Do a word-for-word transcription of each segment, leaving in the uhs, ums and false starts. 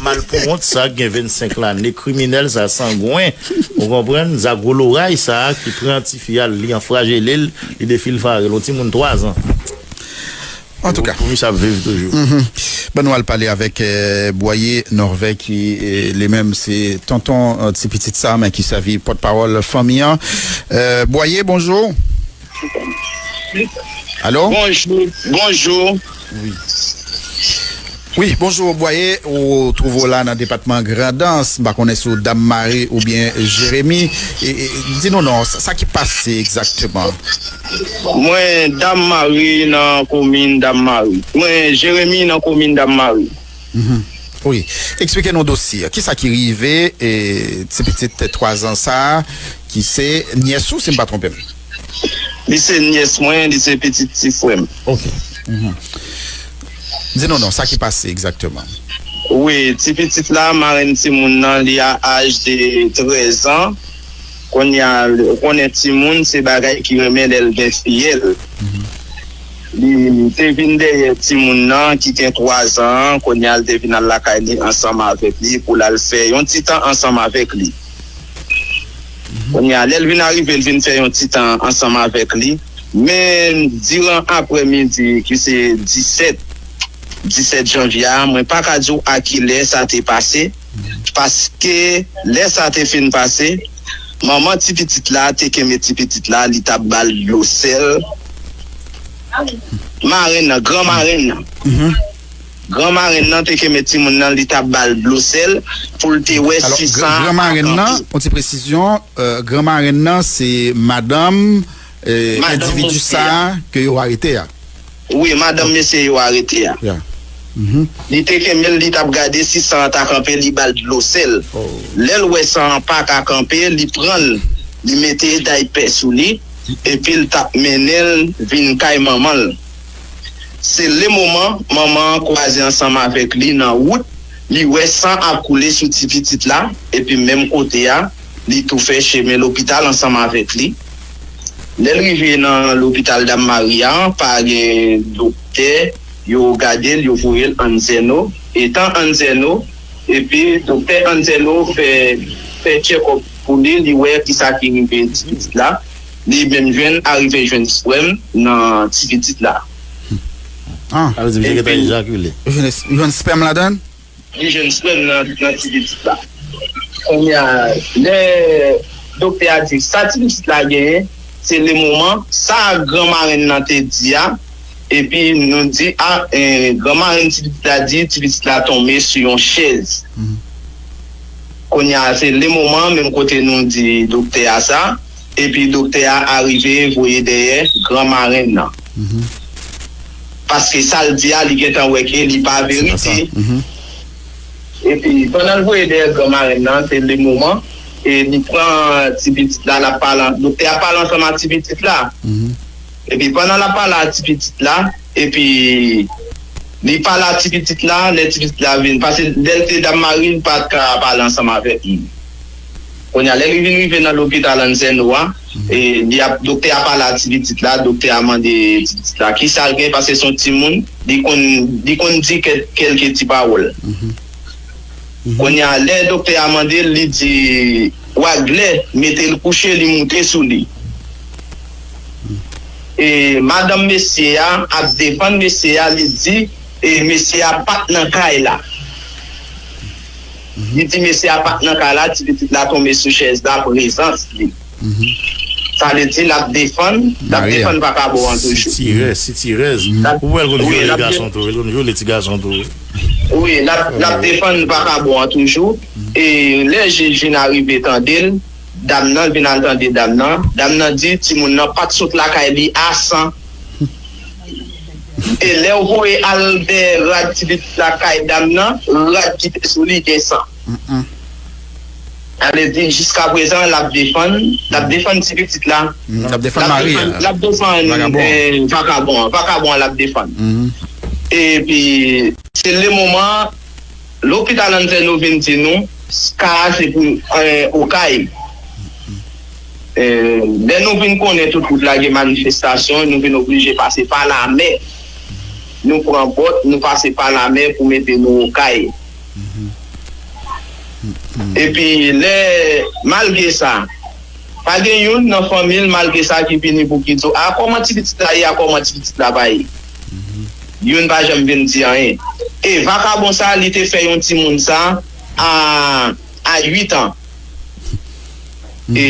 Malpouwont sa ki gen vennsenk lane, kriminèl sa, sangwen, ou konprann, zagwo loray sa ki pran tifi a, li anfrajele l, li defilfare l, yon timoun twa zan. Antouka, pou misye ap viv toujou. Ban nou al pale avèk eh, Bwaye Nòvè ki eh, li menm se tonton eh, ti pitit sa men ki sèvi pòtpawòl fanmi an. Eh, Bwaye, bonjou. Alo? Bonjou, bonjou. Wi, bonjou Bwaye, ou twouve w la nan depatman Grandans, m pa konnen si w Dam Mari oubyen Jeremi. E, e, di nou non, sa, sa ki pase egzakteman? Mwen Dam Mari nan komin Dam Mari. Mwen Jeremi nan komin Dam Mari. Mhm. Wi. Eksplike nou dosye a. Kisa ki rive e, ti pitit twa zan sa a, ki se nyès ou, si m pa twonpe m? Li se nyès mwen, li se pitit ti frè m. Ok. Mhm. Di nou non, sa ki pase egzakteman? Wi, ti pitit la, marenn timoun nan, li a aj de trèz an. Kounye a, ou konnen timoun, se bagay ki renmen lè l gen fiyèl. Mhm. Li te vin dèyè timoun nan ki gen twa zan an, kounye a, l te vin al lakay li ansanm avèk li pou l al fè yon ti tan ansanm avèk li. Kounye a, lè l vin arive, l vin fè yon ti tan ansanm avèk li. Men, diran aprèmidi, ki se disèt, disèt janvye a, mwen pa ka di w a ki lè sa te pase, paske lè sa te fin pase, manman ti pitit la te kenbe ti pitit la, li t ap ba l dlo sèl. Marenn nan, gran marenn nan. Mhm. Gran marenn nan te kenbe timoun nan, li t ap ba l dlo sèl pou l te wè si san an ap kanpe. Gran marenn nan, yon ti presizyon, euh, gran marenn nan se madanm, euh, endividi sa a ke yo arete a. Wi, madanm mesye yo arete a. Ya. Mhm. Li te kenbe l, li t ap gade si san an ta kanpe, li ba l dlo sèl. Oh. Lè l wè san an pa ka kanpe, li pran l, li mete daypè sou li, epi l t ap mennen l vin kay manman l. Se le moman manman an kwaze ansanm avèk li nan wout, li wè san ap koule sou ti pitit la, epi menm kote a, li tou fè chemen lopital ansanm avèk li. Lè l rive nan lopital Dam Mari a, pa gen doktè, yo gade l, yo voye l Anzèno. Etan Anzèno, epi doktè Anzèno fè, fè tchèkòp pou li, li wè kisa ki rive ti pitit la. Li menm jwenn, arive jwenn frè m nan ti pitit la. Ah. Sa vle di misye gentan ejakile. Jwenn, jwenn spèm ladan l? Li jwenn spèm nan, nan ti pitit la. Kounye a, lè doktè a di sa ti pitit la genyen, se le moman sa gran marenn nan te di a, epi nou di, a, eh, gran marenn ti pitit la di, ti pitit la tonbe sou yon chèz. Mhm. Kounye a, se le moman, menm kote nou di doktè a sa, epi doktè a arive voye dèyè gran marenn nan. Mhm. Paske sa l di a, li gentan wè ke li pa verite. Mhm. Epi, pandan l voye dèyè gran marenn nan, se le moman, e li pran ti pitit la, l ap pale, doktè a pale ansanm ak ti pitit la. Mhm. Epi, pandan l ap pale ak ti pitit la, epi, li pale ak ti pitit la, lè ti pitit la vin, paske lè l te Dam Mari, li pa t ka pale ansanm avèk li. Kounye a, lè li vin rive nan lopital Anzèno a, e, li ap, doktè a pale ak ti pitit la, doktè a mande ti pitit la kisa l gen, paske se yon timoun, li konn, li konn di kèl-, kèlke ti pawòl. Mhm. Mhm. Kounye a, lè doktè a mande l, li di, Waglè, mete l kouche, li moute sou li. E madanm mesye a ap defann mesye a, li di, e mesye a pa t nan kay la. Li di mesye a pa t nan kay la, ti pitit la tonbe sou chèz la, prezans li. Mhm. Sa vle di l ap defann, l ap defann vakabon an toujou. Sitirèz, sitirèz. Ou wè l konn vyole gason tou, l konn vyole ti gason tou. Wi, l ap, l ap defann vakabon an toujou. E lè jij vin arive tande l, dam nan vin al tande dam nan. Dam nan di timoun nan pa t sot lakay li a san. E lè w voye al dèyè rad ti pitit la kay dam nan, rad ki te sou li gen san. Mm-mm. Sa vle di, jiskaprezan, l ap defann, l ap defann ti pitit la. Mm, l ap defann mari a. L ap defann, eh, vakabon an. Vakabon an, l ap defann. Mhm. Epi, se le moman, lopital Anzèno vin di nou, ka a se pou, eh, Okay. Eh, lè nou vin konnen tout wout la gen manifestasyon, nou vin oblije pase pa lamè. Nou pran bòt, nou pase pa lamè pou mete nou Okay. Mhm. Epi lè, malgre sa, pa gen youn nan fanmi l, malgre sa, ki vini pou ki di w, a, kòman ti pitit la ye, a, kòman ti pitit la pa ye. Youn pa janm vin di anyen. E vakabon sa, li te fè yon timoun sa a, a uit an. E,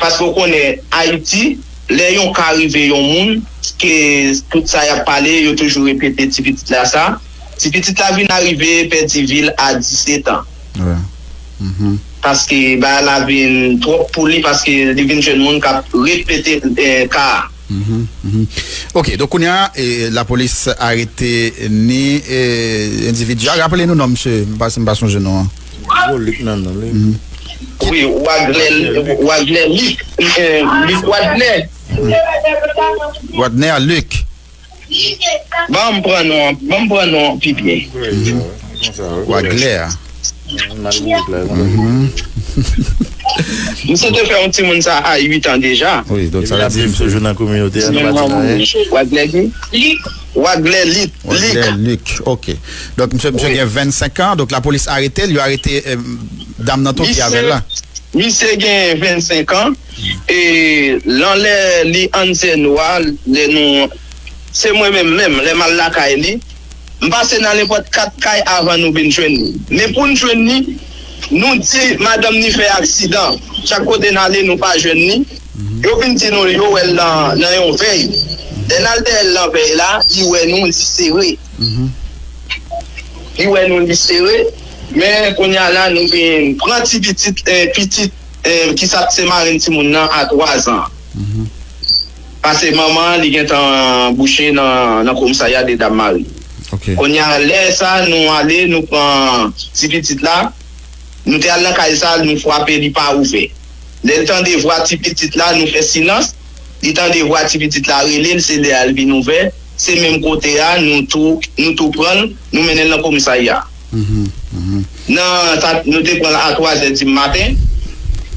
paske w konnen, Ayiti, lè yon ka rive yon moun, ke tout sa y ap pale, yo toujou repete ti pitit la sa. Ti pitit la vin arive pèdi vi l a disèt an. Paske bagay la vin twòp pou li, paske li vin jwenn moun k ap repete, eh, ka a. Ok, donk kounye a, eh, lapolis arete ni eh, endividi a. Raple nou non, misye, m pa, si m pa sonje non an. Gwo Lik nan non li. Wi, Waglè, Waglè Lik, eh, Lik Wadnè. Wadnè Lik. Ban m pran non an, ban m pran non an pi byen. Waglè a. Misye te fè yon timoun sa a uit an deja. Wi, donk sa vle di. Misye toujou nan kominote a, nan Batinayè. Waglè ki? Waglè Lik. Waglè Lik, ok. Donk misye, misye gen vennsenk an, donk lapolis arete l, yo arete eh, dam nan tou ki avè l la. Misye gen vennsenk an, e lan lè li annzè nou a, lè nou, se mwen menm menm, lè m al lakay li, m pase nan nenpòt kat kay avan nou vin jwenn li. Men pou n jwenn li, nou di madanm ni fè aksidan. Chak kote n ale, nou pa jwenn li. Yo vin di nou yo wè l nan, nan yon vèy. Lè n al dèyè l nan vèy la, li wè nou, li sere. Li wè nou, li sere. Men kounye a la, nou vin pran ti pitit, eh, pitit, eh, ki sa se marenn timoun nan a twa zan. Paske manman an, li gentan bouche nan, nan komisarya de Dam Mari. Kounye a, lè sa, nou ale, nou pran ti pitit la, nou te al nan kay sa, nou frape, li pa ouvè. Lè l tande vwa ti pitit la, nou fè silans, li tande vwa ti pitit la rele l, se lè a l vin ouvè, se menm kote a, nou tou, nou tou pran l, nou mennen l nan komisarya. Nan, sa, nou te pran l a twa zè di maten.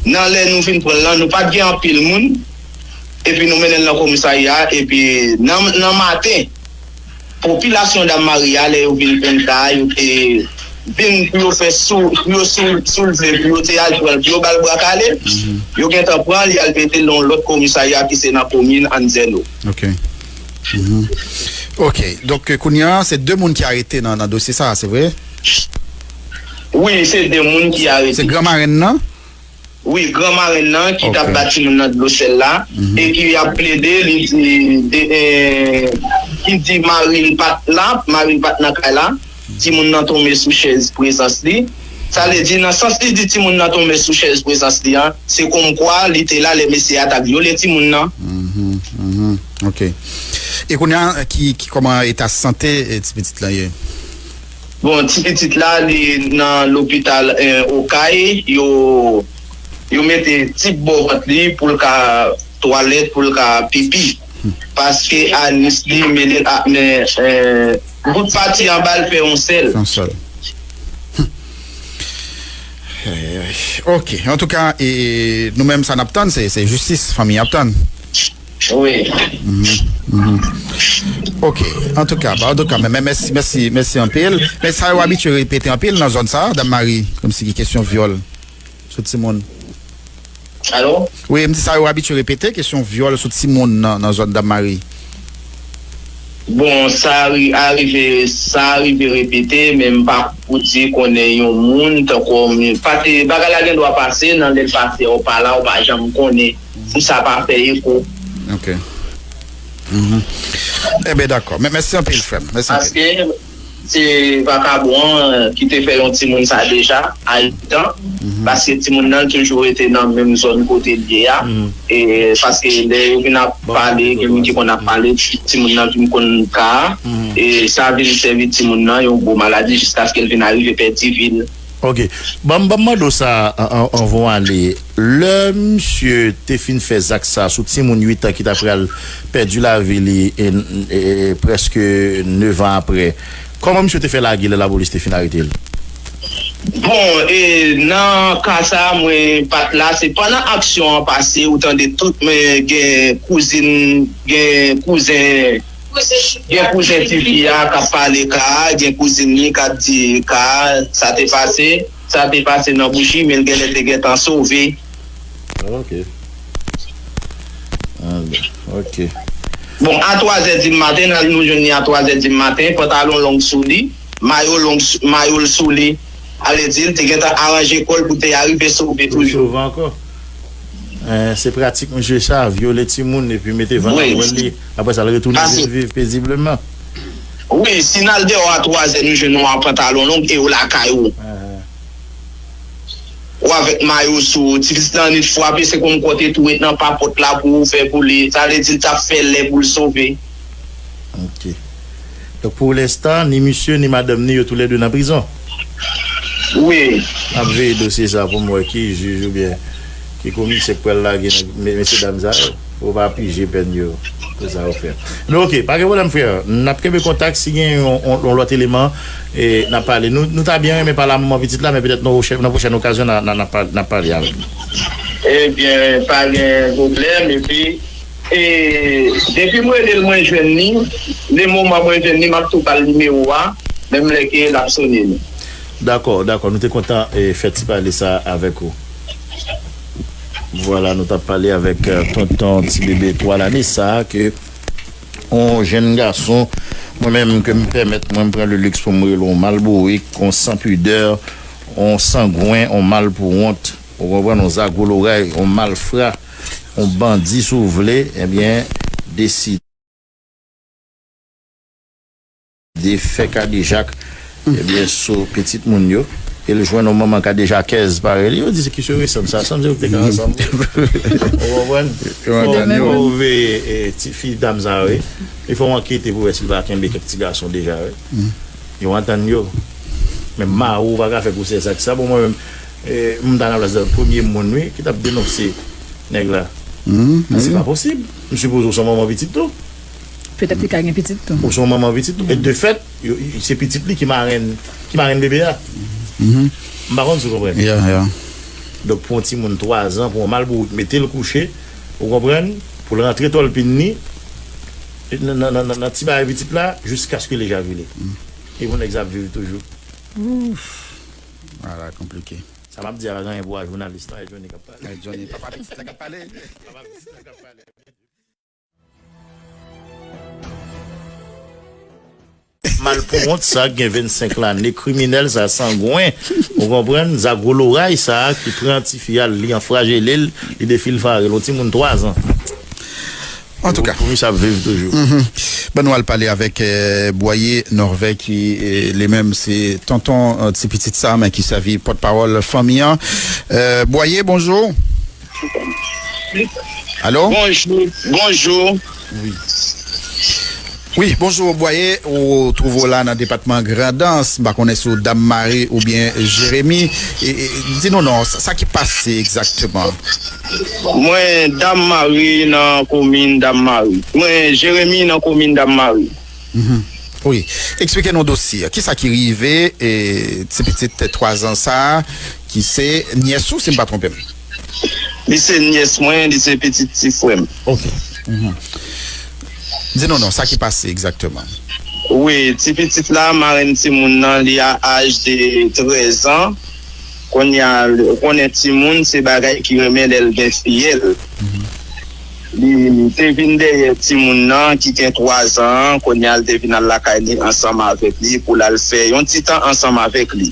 Nan lè nou vin pran l lan, nou pa t gen anpil moun. Epi nou mennen l nan komisarya. Epi nan, nan maten, popilasyon Dam Mari a, lè yo vin konn ka a, yo te vin pou yo fè sou, pou yo sou, soulve, pou yo te al pran l, pou yo ba l bra kale. Yo gentan pran l, y al mete l nan yon lòt komisarya ki se nan komin Anzèlo. Ok. Ok, donk kounye a se de moun ki arete nan, nan dosye sa, se vre? Wi, se de moun ki arete. Se gran marenn nan? Wi, gran marenn nan ki t ap ba timoun nan dlo sèl la e ki ap plede, li di, de, eh, ki di mari l pa t la, mari l pa t nan kay la, timoun nan tonbe sou chèz prezans li. Sa vle di, nan sans li di timoun nan tonbe sou chèz prezans li an, se kòmkwa li te la lè mesye a t ap vyole timoun nan. Ok. E kounye a, ki, ki, kòman eta sante eh, ti pitit la ye? Bon, ti pitit la, li nan lopital eh, Okay, yo, yo mete tib bò vant li pou l ka twalèt, pou l ka pipi. Paske anis li mele l ak men, eh, bout pati anba l fè yon sèl. Yon sèl. Ok, antouka, e, nou menm sa n ap tann, se, se jistis fanmi ap tann. Wi. Ok, antouka, antouka, men, men mèsi, mèsi, mèsi anpil. Men sa yo abitye repete anpil nan zòn sa, Dam Mari, kòmsi ki kesyon vyòl sou timoun. Alo? Wi, m di sa yo abitye repete, kesyon vyòl sou timoun nan, nan zòn Dam Mari. Bon, sa arive, sa arive repete, men m pa pou di konnen yon moun, tankou m, pase, bagay la gen dwa pase, nan lè l pase, ou pa la, ou pa janm konnen si sa pa fè eko. Ok. Enben, dakò. Men mèsi anpil, frè m. Mèsi anpil. Paske se vakabon an ki te fè yon timoun sa deja a uit an, paske timoun nan toujou rete nan menm zòn kote l ye a. E paske lè yo vin ap pale, gen moun ki konn ap pale, timoun nan vin konn ka a, e sa vin sèvi timoun nan yon gwo maladi jiskaske l vin arive pèdi vi l. Ok. Ban m, ban m mande w sa anvan w ale. Lè misye te fin fè zak sa sou timoun uit an ki ta pral pèdi lavi li e, e, e, prèske nèf an apre, kòman misye te fè lage lè lapolis te fin arete l? Bon, e nan ka sa a, mwen pa t la. Se pandan aksyon an pase, ou tande tout, men gen kouzin, gen kouzen, gen kouzen tifi a k ap pale ka a, gen kouzin li k ap di ka a, sa te pase. sa te pase nan bouchi, men l genlè te gentan sove. Ok. Ah, ok. Bon, a twazè di maten, n al nou jwenn li a twazè di maten, pantalon long sou li, mayo long, mayo l sou li. Ale di, l te gentan aranje kò l pou te arive sove toujou. Sove ankò. Eh, se pratik misye sa, vyole timoun epi mete van nan pwèl li. Apre sa, l retounen vin viv pezibleman. Wi, si n al deyò a twazè, nou jwenn ou an pantalon long e ou lakay ou. Ou avèk mayo sou ou, ti pitit lan annik frape, se kòm kò te tou ret nan papòt la pou ouvè pou li. Sa vle di l t ap fè lè pou l sove. Ok. Donk pou lenstan, ni misye, ni madanm ni yo toulède nan prizon. Wi. N ap veye dosye sa pou m wè ki jij oubyen ki komisè k pral lage nèg mesye dam sa yo. Ou pa pije pèn yo pou sa yo fè. Men ok, pa gen pwoblèm frè. N ap kenbe kontak si gen yon, yon, yon lòt eleman e n ap pale. Nou, nou ta byen renmen pale a manman pitit la, men petèt nan pwochèn, nan pwochèn okazyon n a, n a, n ap pale, n ap pale avè l. Ebyen, pa gen pwoblèm. Epi, e, depi m rele l, mwen jwenn li. Le moman mwen jwenn li, m ap tou ba l nimewo a. Menm lè ke l ap sonnen. Dakò, dakò. Nou te kontan e, fè ti pale sa avèk ou. Vwala, nou t ap pale avèk eh, tonton ti bebe twa lane sa a ke yon jèn gason, mwen menm ke m pèmèt mwen m pran le luxe pou m rele yon malbourik, yon san pidè, yon sangwen, yon mal pou wont, ou konprann, yon zago loray, yon malfra, yon bandi si w vle, ebyen, deside de fè kadejak ebyen sou pitit moun yo e l jwenn yon manman kadejakèz parèy li, yo di se ki se resanm sa, sanm se yo ki te ka ansanm. Ou konprann? Fò w veye ti fi dam sa wi. E fò w ankete pou wè si l pa kenbe kèk ti gason deja wi. Yo antann yo. Men mari w pa ka fè gwosè sa ki sa. Bon mwen menm, m ta nan plas premye moun wi ki t ap denonse nèg la. Men se pa posib. M sipoze w se yon manman pitit tou. Petèt li ka gen pitit tou. Ou se yon manman pitit tou. E de fèt, se pitit li ki marenn ki marenn bebe a. M pa konn si w konprann. Donk pou yon timoun twazan, pou yon malbourik mete l kouche, ou konprann, pou l rantre tòlpin li nan ti bagay pitit la, jiskaske l ejakile. E pou nèg sa ap viv toujou. Ala konplike. Sa m ap di a pa gen anyen pou wè a jounalis lan, e Johnny k ap pale. Johnny, papa pitit la k ap pale. Malpouwont sa ki gen vennsenk lane, kriminèl sa, sangwen, ou konprann, zagoloray sa ki pran tifi a, li anfrajele l, li defilfare l, yon timoun twazan. Antouka. Pou misye ap viv toujou. Ban nou al pale avèk Bwaye Nòvè ki li menm se tonton ti pitit sa men ki sèvi pòtpawòl fanmi an. Bwaye, bonjou. Alo? Bonjou, bonjou. Wi, bonjou Bwaye, ou twouve w la nan depatman Grandans, m pa konnen si w Dam Mari oubyen Jeremi. Di nou non, sa ki pase egzakteman? Mwen Dam Mari nan komin Dam Mari. Mwen Jeremi nan komin Dam Mari. Wi. Eksplike nou dosye a. Kisa ki rive ti pitit twazan sa a ki se nyès ou si m pa twonpe m? Li se nyès mwen, li se pitit ti frè m. Ok. Di nou non, sa ki pase egzakteman? Wi, ti pitit la, marenn timoun nan, li a aj de trèz an. Kounye a, ou konnen timoun, se bagay ki renmen lè l gen fiyèl. Li te vin dèyè timoun nan ki gen twazan an, kounye a l te vin al lakay li ansanm avèk li pou l al fè yon ti tan ansanm avèk li.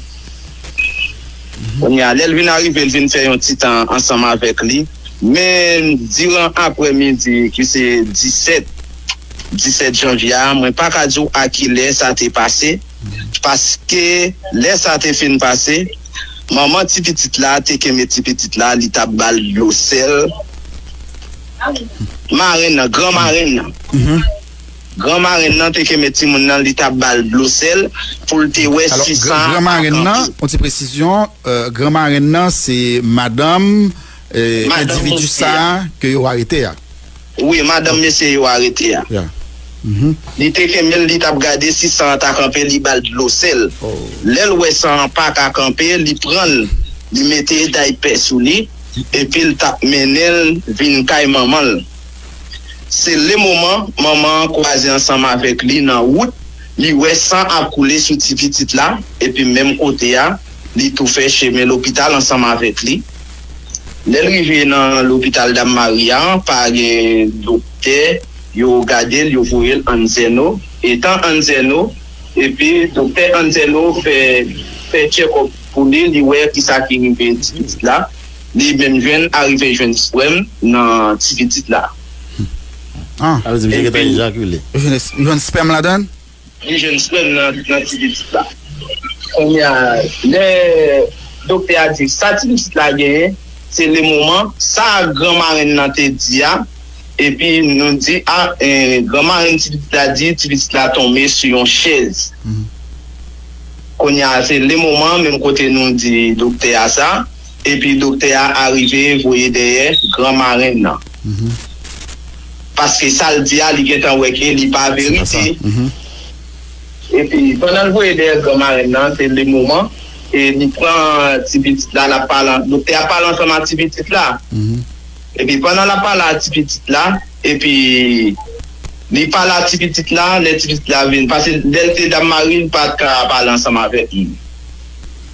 Kounye a, lè l vin arive, l vin fè yon ti tan ansanm avèk li. Men, diran aprèmidi, ki se disèt, disèt janvye a, mwen pa ka di w a kilè sa te pase, paske lè sa te fin pase, manman ti pitit la te kenbe ti pitit la, li t ap ba l dlo sèl. Marenn nan, gran marenn nan. Gran marenn nan te kenbe timoun nan, li t ap ba l dlo sèl pou l te wè si san an ap kanpe. Yon ti presizyon, gran marenn nan se madanm endividi sa a ke yo arete a. Wi, madanm mesye yo arete a. Li te kenbe l, li t ap gade si san an ta kanpe, li ba l dlo sèl. Lè l wè san an pa ka kanpe, li pran l, li mete daypè sou li, epi l t ap mennen l vin kay manman l. Se le moman manman an kwaze ansanm avèk li nan wout, li wè san ap koule sou ti pitit la, epi menm kote a, Li tou fè chemen lopital ansanm avèk li. Lè l rive nan lopital Dam Mari a, pa gen doktè, yo gade l, yo voye l Anzèno. Etan Anzèno, epi doktè Anzèno fè, fè tchèkòp pou li, li wè kisa ki rive ti pitit la. Li menm jwenn, arive jwenn spèm nan ti pitit la. Ah, Sa vle di misye gentan epi ejakile. Jwenn, jwenn spèm ladan l? Li jwenn spèm nan, nan ti pitit la. Kounye a, lè doktè a di sa ti pitit la genyen, se le moman, sa gran marenn nan te di a, epi nou di, a, eh, gran marenn ti pitit la di, ti pitit la tonbe sou yon chèz. Kounye a, se le moman, menm kote nou di doktè a sa, epi doktè a arive voye dèyè gran marenn nan. Paske sa l di a, li gentan wè ke li pa verite. Epi, pandan l voye dèyè gran marenn nan, se le moman, e li pran ti pitit la, l ap pale, doktè a pale ansanm ak ti pitit la. Epi, pandan l ap pale ak ti pitit la, epi, li pale ak ti pitit la, lè ti pitit la vin, paske lè l te Dam Mari, li pa t ka pale ansanm avèk li.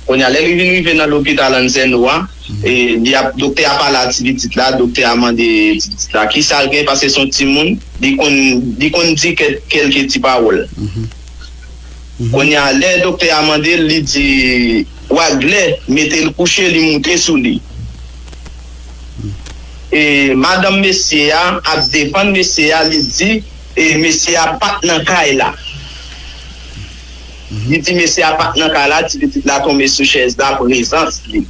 Kounye a, lè li vin rive nan lopital Anzèno a, e, li ap, doktè a pale ak ti pitit la, doktè a mande ti pitit la kisa l gen, paske se yon timoun, li konn, li konn di kèk, kèlke ti pawòl. Kounye a, lè doktè a mande l, li di, Waglè, mete l kouche, li moute sou li. E madanm mesye a ap defann mesye a, li di, e mesye a pa t nan kay la. Li di mesye a pa t nan kay la, ti pitit la tonbe sou chèz la, prezans li.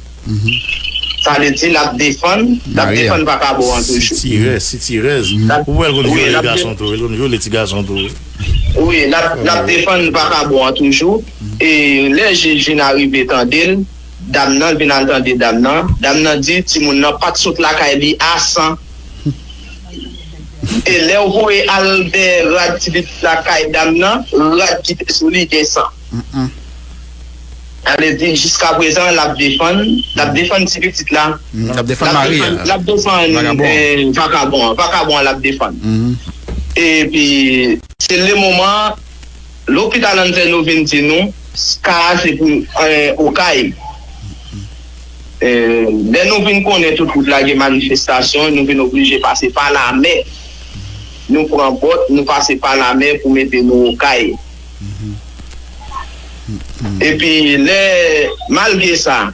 Sa vle di l ap defann, l ap defann vakabon an toujou. Sitirèz, sitirèz. Ou wè l konn vyole gason tou, l konn vyole ti gason tou. Wi, l ap, l ap defann vakabon an toujou. E lè jij vin arive tande l, dam nan vin al tande dam nan. Dam nan di timoun nan pa t sot lakay li a san. E lè w voye al dèyè rad ti pitit la kay dam nan, rad ki te sou li gen san. Sa vle di jiskaprezan l ap defann, l ap defann ti pitit la. L ap defann mari a. L ap defann vakabon an. Vakabon an, vakabon an l ap defann. Epi se le moman lopital Anzèno vin di nou ka a se pou Okay. Lè nou vin konnen tout wout la gen manifestasyon, nou vin oblije pase pa lamè. Nou pran bòt, nou pase pa lamè pou mete nou Okay. Epi lè, malgre sa,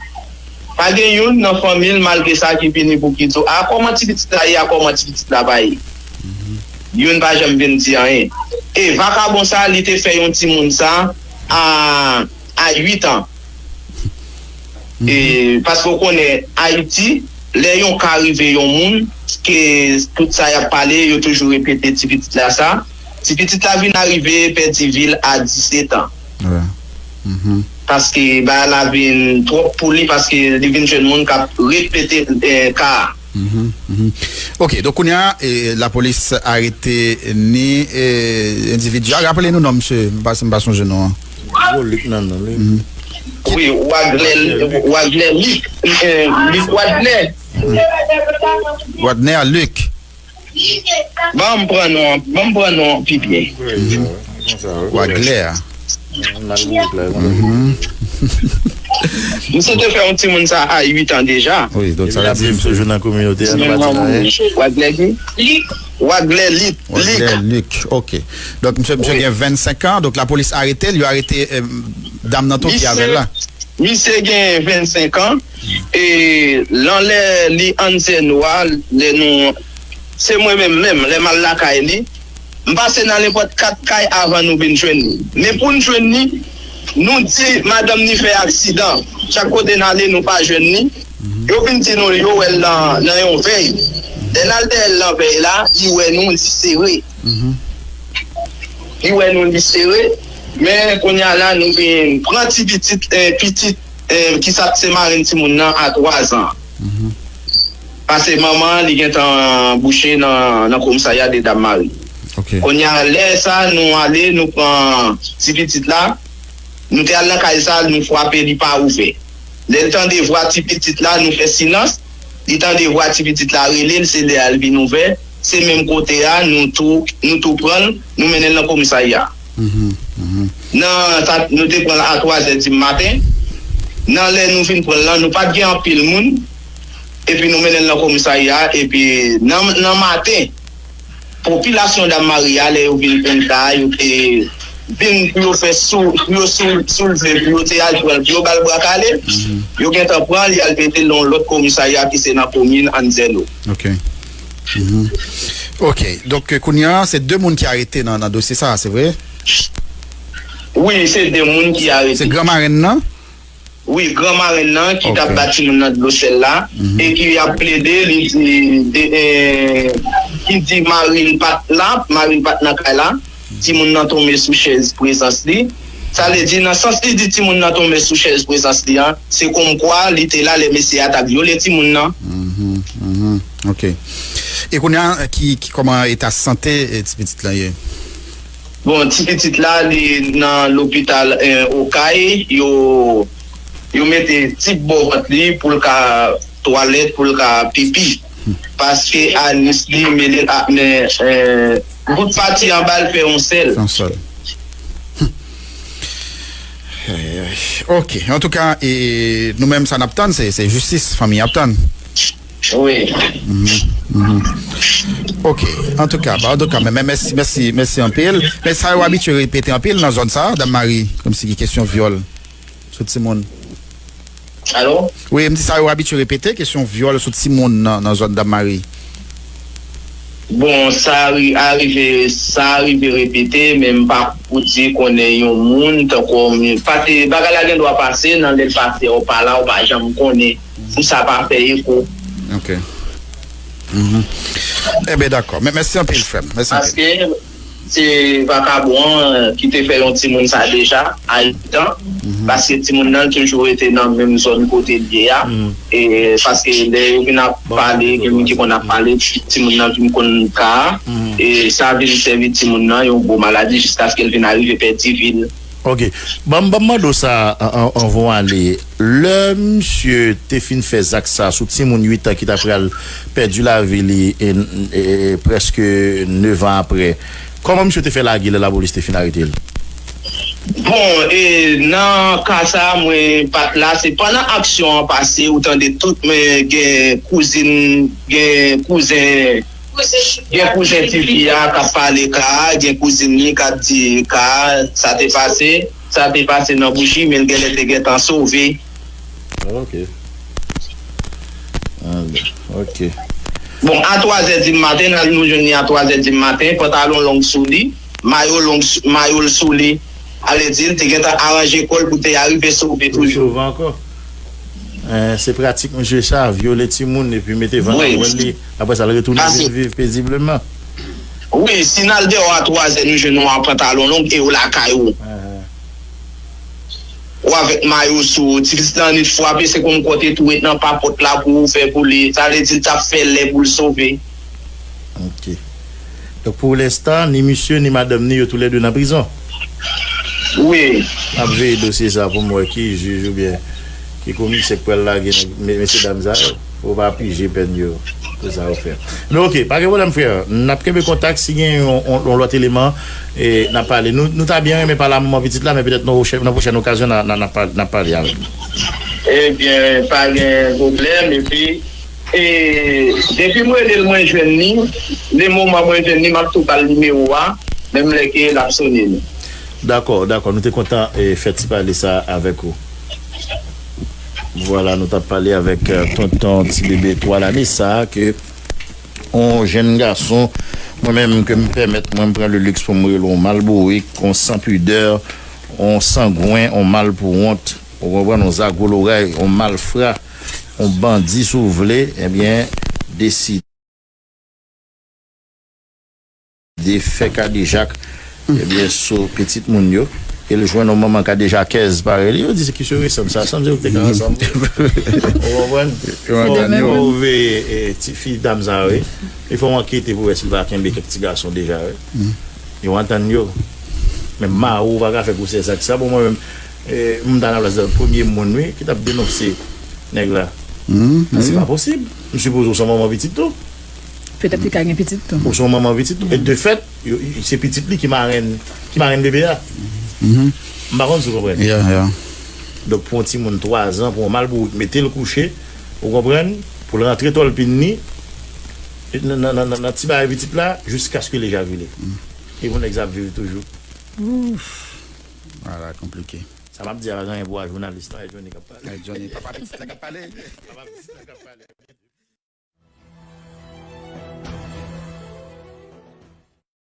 pa gen youn nan fanmi l malgre sa ki vini pou ki di w a kòman ti pitit la ye, a kòman ti pitit la pa ye. Youn pa janm vin di anyen. E vakabon sa, li te fè yon timoun sa a a uit an. E paske w konnen Ayiti, lè yon ka rive yon moun, ke tout sa y ap pale, yo toujou repete ti pitit la sa. Ti pitit la vin arive pèdi vi l a disèt an. Paske bagay la vin twòp pou li, paske li vin jwenn moun k ap repete ka a. Ok, donk kounye a, lapolis arete ni endividi a. Raple nou non misye, m pa sonje non an. Gwo Lik nan non li. Wi, Waglè, Waglè Lik, Lik Wadnè. Wadnè a Lik. Ban m pran non an, ban m pran non an pi byen. Waglè a. Misye te fè yon timoun sa a uit an deja. Wi, donk sa vle di misye jwenn nan kominote a, nou pa di anyen. Waglè ki? Waglè Lik. Waglè Lik, ok. Donk misye, misye gen vennsenk an, donk lapolis arete l, yo arete dam nan tou ki avè l la. Misye gen vennsenk an, e lan lè li Anzèno a, lè nou, se mwen menm menm, lè m al lakay li, m pase nan nenpòt kat kay avan nou vin jwenn li. Men pou n jwenn li, nou di madanm ni fè aksidan. Chak kote n ale, nou pa jwenn li. Yo vin di nou yo wè l nan, nan yon vèy. Lè n al dèyè l nan vèy la, li wè nou, li sere. Li wè nou, li sere. Men kounye a la, nou vin pran ti pitit, eh, pitit, eh, ki sa se marenn timoun nan a twa zan. Pase manman an, li gentan bouche nan, nan komisarya de Dam Mari. Kounye a, lè sa, nou ale, nou pran ti pitit la, nou te al nan kay sa, nou frape, li pa ouvè. Lè l tande vwa ti pitit la, nou fè silans. Li tande vwa ti pitit la rele l, se lè a l vin ouvè. Se menm kote a, nou tou, nou tou pran l, nou mennen l nan komisarya. Nan, sa, nou te pran l a twa zè di maten. Nan lè nou vin pran l lan, nou pa t gen anpil moun, epi nou mennen l nan komisarya, epi nan, nan maten, popilasyon Dam Mari a, lè yo vin konn ka a, yo te vin pou yo fè sou, pou yo sou, soulve, pou yo te al pran l, pou yo ba l bra kale, yo gentan pran l, y al mete l nan yon lòt komisarya ki se nan komin Anzèlo. Ok. Mhm. Ok, donk kounye a, se de moun ki arete nan, nan dosye sa a, se vre? Wi, se de moun ki arete. Se gran marenn nan? Wi, gran marenn nan ki t ap ba timoun nan dlo sèl la e ki ap plede, li di, de, e, ki di mari l pa t la, mari l pa t nan kay la, timoun nan tonbe sou chèz prezans li. Sa vle di, nan sans li di timoun nan tonbe sou chèz prezans li an, se kòmkwa li te la lè mesye a t ap vyole timoun nan. Ok. E kounye a, ki, ki, kòman eta sante e, ti pitit lan ye? Bon, ti pitit la, li nan lopital eh, Okay, yo, yo mete tip bò vant li pou l ka twalèt, pou l ka pipi. Paske anis li mele l ak men eh, bout pati anba l fè yon sèl. Yon sèl. Ok, antouka, e, nou menm sa n ap tann, se, se jistis fanmi ap tann. Wi. Ok, antouka, antouka, men, men mèsi, mèsi, mèsi anpil. Men sa yo abitye repete anpil nan zòn sa, Dam Mari, kòmsi gen kesyon vyòl sou timoun. Alo? Wi, m di sa yo abitye repete, kesyon vyòl sou timoun nan, nan zòn Dam Mari. Bon, sa arive, sa arive repete, men m pa pou di konnen yon moun, tankou, pase, bagay la gen dwa pase, nan lè l pase, ou pa la, ou pa janm konnen. Pou sa pa fè eko. Ok. Mhm. Enben, dakò. Men mèsi anpil, frè m. Mèsi anpil. Paske se vakabon an ki te fè yon timoun sa deja, a uit an. Paske timoun nan toujou rete nan menm zòn kote l ye a. E paske lè yo vin ap pale, gen moun ki konn ap pale, timoun nan vin konn ka a. E sa vin sèvi timoun nan yon gwo maladi jiskaske l vin arive pèdi vi l. Ok. Ban m ban m mande w sa anvan w ale. Lè misye te fin fè zak sa sou timoun uit an ki ta pral pèdi lavi li e, e, e, prèske nèf an apre, kòman misye te fè lage lè lapolis te fin arete l? Bon, e, nan ka sa a, mwen pa t la. Se pandan aksyon an pase, ou tande tout, men gen kouzin, gen kouzen Gen kouzen tifi a k ap pale ka a, gen kouzin li k ap di ka a, sa te pase, sa te pase nan bouchi, men l genlè te gentan sove. Ok. Ok. Bon, a twazè di maten, n al nou jwenn li a twazè di maten, pantalon long sou li, mayo long, mayo l sou li. Ale di l te gentan aranje kò l pou te arive sove toujou. Sove ankò. Eh, se pratik misye sa, vyole timoun epi mete van nan gwèl li. Apre sa, l retounen vin viv pezibleman. Wi, si n al deyò a twazè, nou jwenn ou an pantalon long e ou lakay ou. Ou avèk mayo sou ou, ti pitit lan annik frape, se kòmkò w te tou ret nan papòt la pou ou fè pou li. Sa vle di l t ap fè lè pou l sove. Ok. Donk pou lenstan, ni misye ni madanm ni yo toulède nan prizon. Wi. M ap veye dosye sa pou m wè ki jij oubyen ki komisè k pral lage nèg, me- mesye dam sa yo. Pou pa pije pèn yo pou sa yo fè. Men ok, pa gen pwoblèm frè. N ap kenbe kontak, si gen yon, yon, yon lòt eleman, e, n ap pale. Nou, nou ta byen renmen pale a manman pitit la, men petèt nan pwochèn, nan pwochèn okazyon, n a, n a, n ap pale, n ap pale avè l. Ebyen, pa gen pwoblèm, epi E, depi m rele l, mwen jwenn li. Le moman mwen jwenn li, m ap tou ba l nimewo a, menm lè ke l ap sonnen. Dakò, dakò. Nou te kontan e, fè ti pale sa avèk ou. Vwala, nou t ap pale avèk e, tonton ti bebe twa lane sa a, ke yon jèn gason, mwen menm, ke m pèmèt mwen, m pran le luxe pou m rele yon malbourik, yon sanpidè, yon sangwen, yon malpouwont, ou konprann, yon zago loray, yon malfra, yon bandi si w vle, ebyen, deside fè kadejak, ebyen, sou pitit moun yo. E l jwenn yon manman kadejakèz parèy li, yo di se ki se resanm sa, sanm se yo ki te ka ansanm. Ou konprann? Fò w veye e, ti fi dam sa, wi. E fò w ankete pou wè si l pa kenbe kèk ti gason deja, wi. Yo antann yo. Men mari w pa ka fè gwosè zak sa. Bon, mwen menm, e, m ta nan plas premye moun, wi, ki t ap denonse nèg la. Men se pa posib. M sipoze w se yon manman pitit tou. Petèt li ka gen pitit tou. Ou se yon manman pitit tou. E de fèt, yo, se pitit li ki marenn, ki marenn bebe a. M pa konn si w konprann. Yeah, yeah. Donk, pou yon timoun twa zan, pou yon malbourik, mete l kouche, ou konprann, pou l rantre tòlpin li nan, nan, nan, nan, nan ti bagay pitit la, jiskaske li ejavile. E pou nèg sa ap viv toujou. Ala konplike. Sa m ap di a pa gen anyen pou wè jounalis lan, e Johnny k ap pale. Johnny, papa pitit la k ap pale. Papa pitit la k ap pale.